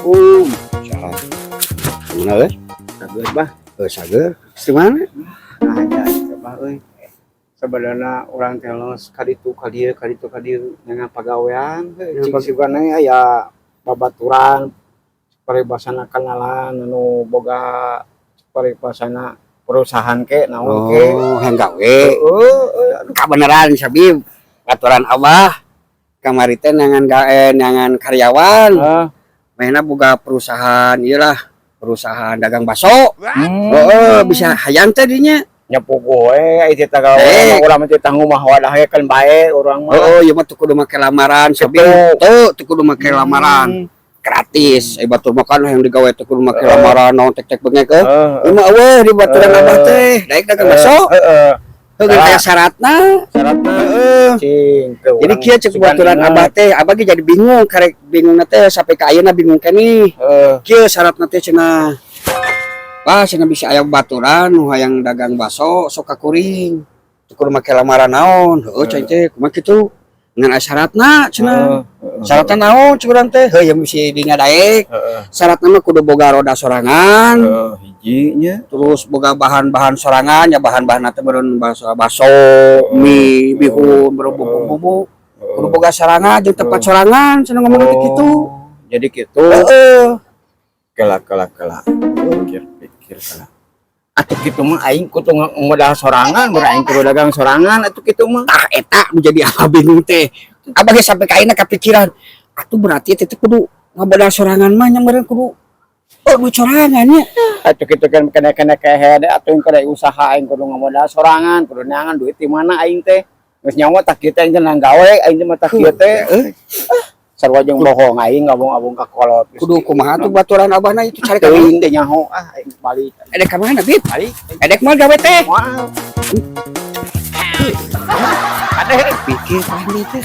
Assalamualaikum. Salam. Kumaha euy? Sageut, Bah. Heuh, sager. Di mana? Nah, aja coba euy. Sebenarnya urang teh los kaditu ka dieu, kaditu ka dieu dengan pagawean heuh, cing sigana aya babaturan paribasana kenalan anu boga paribasana perusahaan ke naon ke. Oh, hayang gawe. Heeh, euy, aduh. Kabeneran, Sabib. Aturan Abah kamari teh neangan gawe, neangan karyawan. Mainna boga perusahaan ieu lah, perusahaan dagang bakso. Heeh, bisa hayang teh dinya. Nya puguh we ai teh gawe Eh. mah urang mah teh ngumah wadah ge kan bae urang mah. Oh, ieu mah teu kudu make lamaran, Sabib. Gitu. Tuh, teu kudu make lamaran. Gratis. Eh, batur mah kan hayang digawe teu kudu make lamaran naon tek-tek bengek euy. Heeh. Ieu mah eueuh di baturan Abah teh. Daek dagang bakso. Heeh. Heuh, ngan aya syaratna. Syaratna Heeh. cing ke Jadi urang kieu cek sugan baturan ingat. Abah teh, Abah ge jadi bingung, karek bingungna teh sampai ka ayeuna bingung keneh. Kieu syaratna teh cenah. Wah, cenah bisa aya baturan nu hayang dagang bakso sok ka kuring. Teu kudu make lamaran naon. Heueuh, cai teh kumaha kitu? Ngan aya syaratna cenah. Heeh. Syaratna naon cek urang teh? Heuh, yang bisi dinya daek. Syaratna mah kudu boga roda sorangan, Heeh, hiji nya. Terus boga bahan-bahan sorangan ya, bahan-bahan teh meureun bakso, bakso, mie, bihun, meureun bumbu-bumbu. Kudu boga sorangan jeung tempat sorangan cenah ngomong teh kitu. Oh, jadi gitu. Heeh. Kela, kela, kela. Pikir pikir kela. Atuh kitu mah aing kudu modal sorangan, mun aing kudu dagang sorangan atuh kitu mah. Tah, eta nu jadi apa bingung teh. Abah ge sampai ka ayeuna kepikiran. Atuh berarti teh kudu ngabodal sorangan mah nya meureun kudu oh duit sorangan nya. Atuh kitu kan kena kena kehed atuh kudu usaha aing kudu ngamodal sorangan, kudu neangan duit di mana aing teh. Geus nyawa tak kieu teh aing teh nang gawe aing teh mah tak kieu teh. Sarua jeung bohong aing ngabong-abong ka kolot. Kudu kumaha tuh baturan abahna itu cari ka Teuing teh nyaho ah, aing balik. Edek ka mana, Bib? Balik. Edek mah gawe teh. Moal. Ade. Pikir paham teh.